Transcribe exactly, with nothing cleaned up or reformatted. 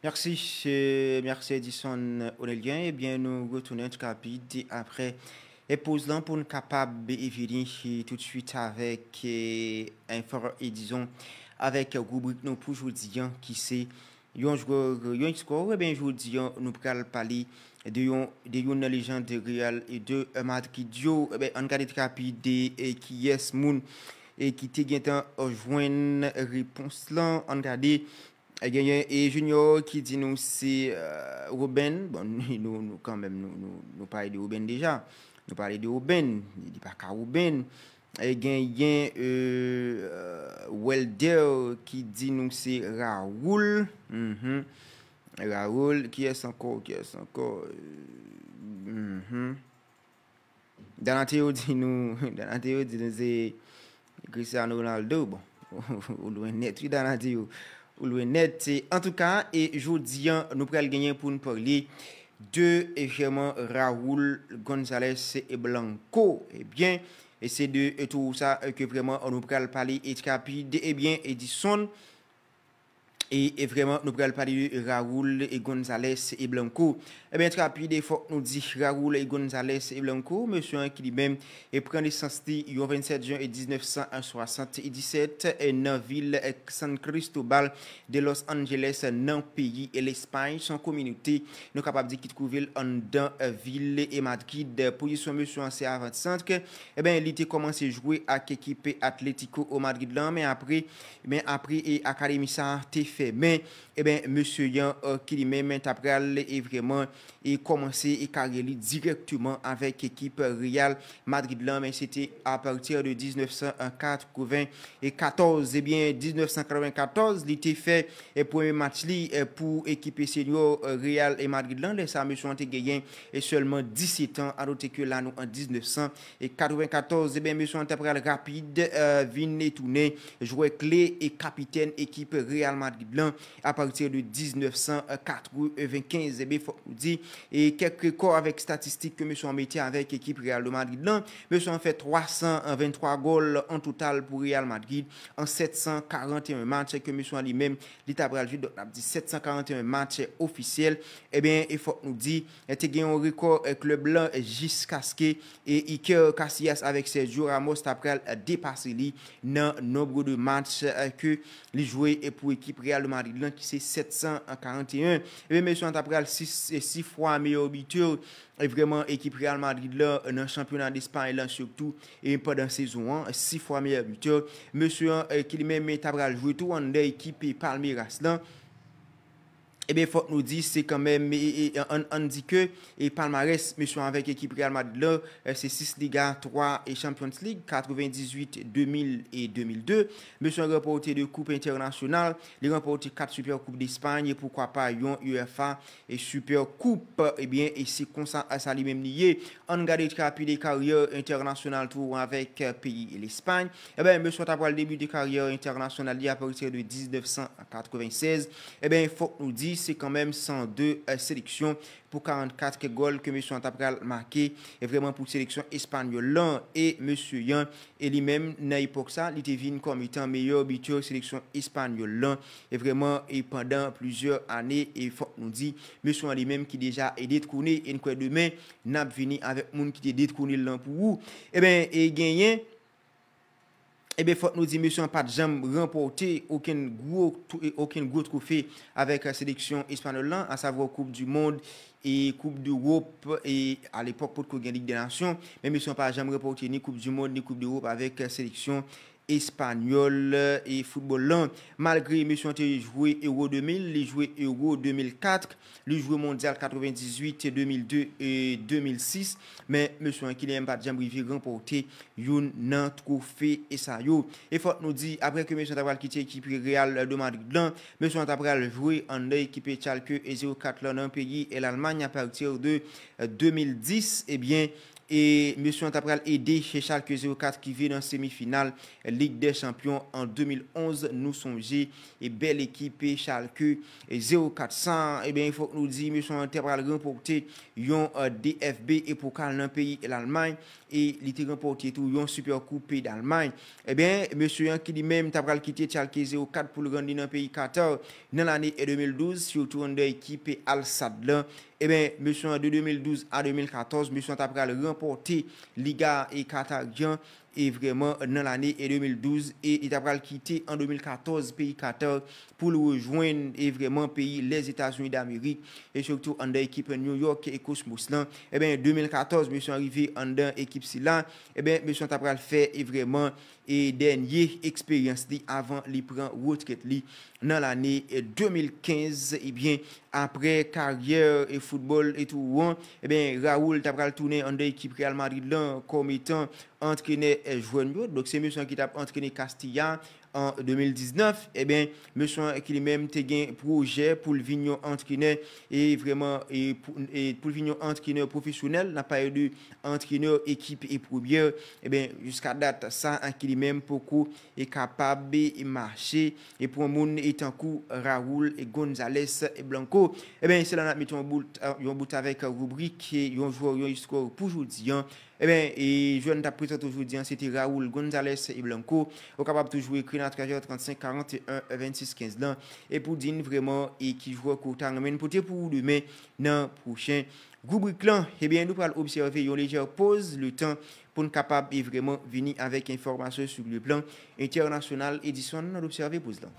Mèsi, mèsi Edison Onelien. Ebyen, nou retounen tout rapid apre e poz lan pou n kapab e vini tout swit avèk e, enfò, e dizon, avèk ribrik nou pou jodi an ki se yon jwè, yon ekspò. Ebyen, jodi an, nou pral pale de yon, de youn nan lejand Real e de Madrid yo. Ebyen, ann gade trè rapid e kiyès moun e ki te gentan jwenn repons lan. Ann gade, e genyen e Junior ki di nou se Ruben. Bon, nou, nou kanmenm, nou, nou, nou pale de Ruben deja. Nou pale de Ruben, li pa ka Ruben. E genyen e, Welder ki di nou se Raoul. Mhm. Raoul, kiyès ankò, kiyès ankò? Mhm. Danateo di nou, Danateo di nou se Cristiano Ronaldo. Bon, ou lwen nèt, wi, Danateo. Ou lwen nèt. Se, antouka, e jodi an, nou pral genyen pou n pale de, e vrèman, Raoul Gonzalez e Blanco. Ebyen, e se de, e tou sa, e ke vrèman, nou pral pale e trè rapid. Ebyen, Edison, e, e vrèman, nou pral pale de Raoul e Gonzalez e Blanco. Ebyen, trè rapid, e fòk nou di Raoul e Gonzalez e Blanco, mesye an ki li menm e pran nesans li yon vennsèt jen e diznèf san swasanndisèt, e nan vil e San Cristobal de Los Angeles nan peyi e Lespay. Se yon kominote, nou kapab di, ki twouve l anndan e vil e Madrid. Pozisyon mesye an se avansantre. Ebyen, li te kòmanse jwe ak ekip Atletico Madrid lan, men apre, men apre e akademi sa a te fèmen, ebyen, mesye an, e, ki li menm t ap pral e vrèman e kòmanse e karyè li dirèkteman avèk ekip Real Madrid lan, men se te apati de diznèf san katrevenkatòz. Ebyen, diznèf san katrevenkatòz, li te fè e premye match li e pou ekip senyo e Real e Madrid lan. Lè sa, mesye an te genyen e sèlman disèt an, alòske la nou an diznèf san katrevenkatòz. Ebyen, mesye an t ap pral rapid e vin e tounen jwè kle e kapitèn ekip Real Madrid lan apati de diznèf san katrevenkenz. Ebyen, fòk nou di, e kèk rekò avèk estatistik ke mesye an mete avèk ekip Real de Madrid lan. Mesye an fè twa san venntwa gòl an total pou Real Madrid an sèt san karanteyen match ke mesye an li menm li t ap pral jwe. Donk, n ap di sèt san karanteyen match ofisyèl. Ebyen, e fòk nou di, e te gen yon rekò e klèb lan jiskaske e Iker Casillas avèk Sergio Ramos t ap pral depase li nan nonb de match e ke li jwe e pou ekip Real de Madrid lan, ki se sèt san karanteyen. Ebyen, mesye an t ap pral sis, e sis fwa meyè bitè e vrèman ekip Real Madrid lan nan chanpyona Despay lan, sitou e pandan sezon an, sis fwa meyè bitè. Mesye an e ki li menm t ap pral jwe tou anndan ekip e Palmeiras lan. Ebyen, fòk nou di, se kanmenm, e, e, ann, ann di ke e palmarès mesye an avèk ekip Real Madrid lan, e, se sis Liga, twa e Champions League, katrevendizuit, de mil e de mil de. Mesye an ranpòte de koup entènasyonal, li ranpòte kat Super Coupe d'Espagne, e poukwa pa yon UEFA e Super Coupe. Ebyen, e se konsa, e, sa li menm li ye. Ann gade trè rapid e karyè entènasyonal tou avèk, e, peyi Lespay. Ebyen, mesye an t ap pral debite karyè entènasyonal li apati de diznèf san katrevensèz. Ebyen, fòk nou di, se kanmenm san de, e, seleksyon pou karannkat gòl ke mesye an t ap pral make, e vrèman pou seleksyon espanyòl lan. E mesye an, e li menm, nan epòk sa, li te vin kòm etan meyè bitè seleksyon espanyòl lan. E vrèman, e pandan plizyè ane, e fòk nou di, mesye an li menm ki deja e detwone, e n kwè demen, n ap vini avèk moun ki te detwone l lan pou ou. Ebyen, e genyen, ebyen, fòk nou di, mesye an pa t janm ranpòte okenn gwo tw-, okenn gwo twofe avèk, e, seleksyon espanyòl lan, asavwa Koup di Mond e Koup Dewòp, e alepòk potko gen Lig dè Nasyon, men mesye an pa janm ranpòte ni Koup di Mond, ni Koup Dewòp avèk, e, seleksyon espanyòl, e, foutbòl lan. Malgre mesye an te jwe Euro de mil, li jwe Euro de mil kat, li jwe Mondyal katrevendizuit, de mil de e de mil sis, men mesye an ki li menm pa t janm rive ranpòte youn nan twofe e sa yo. E fòk nou di, apre ke mesye an ta pral kite ekip Real de Madrid lan, mesye an ta pral jwe anndan ekip Schalke e zewo kat lan nan peyi e Lalmany apati de, e, de mil dis, ebyen, E mesye an ta pral ede Schalke zewo kat rive nan semifinal Lig dè Chanpyon an de mil onz. Nou sonje e bèl ekip Schalke zewo kat sa, ebyen, fòk nou di mesye an ta pral ranpòte yon D F B e pokal nan peyi Lalmay. E li te ranpòte tou yon Super Coupe Lalmay. Ebyen, mesye an ki li menm ta pral kite Schalke zewo kat pou l rann li nan peyi Katar nan lane de mil douz, sitou anndan ekip Al Sadd lan. Ebyen, mesye an de de mil douz a de mil katòz, mesye an ta pral ranpòte Liga e Kataryen e vrèman nan lane de mil douz e li ta pral kite an de mil katòz peyi Katar pou l rejwenn e vrèman peyi Lèzetazini Damerik e sitou anndan ekip New York e Cosmos lan. Ebyen, de mil katòz, mesye an rive anndan ekip sila. Ebyen, mesye an ta pral fè e vrèman e dènye eksperyans li avan li pran retrèt li nan lane de mil kenz. Ebyen, apre karyè e foutbòl e tou an, ebyen, Raul ta pral tounen anndan ekip Real Madrid lan kòm etan antrenè jèn yo. Donk, se mesye an ki t ap antrene Castilla an de mil diznèf. Ebyen, mesye an ki li menm te gen pwojè pou l vin yon antrenè e vrèman e pou, e pou l vin yon antrenè pwofesyonèl, n ap pale de antrenè ekip e premyè. Ebyen, jiska dat, sa an ki li menm poko e kapab e mache e pou yon moun e tankou Raul e Gonzalez e Blanco. Ebyen, se la n ap mete yon bout, yon bout avèk ribrik e yon jwè, yon istwa pou jodi an. Ebyen, e jwè n t ap prezante jodi an, se te Raul Gonzalez e Blanco. Ou kapab toujou ekri nan trant e trannsenk karannteyen vennsis kenz lan e pou di n vrèman e ki jwè ke w ta renmen n pote pou ou demen nan pwochen ribrik lan. Ebyen, nou pral obsève yon lejè poz, letan pou n kapab e vrèman vini avèk enfòmasyon sou le plan entènasyonal. Edison, n ap obsève poz lan.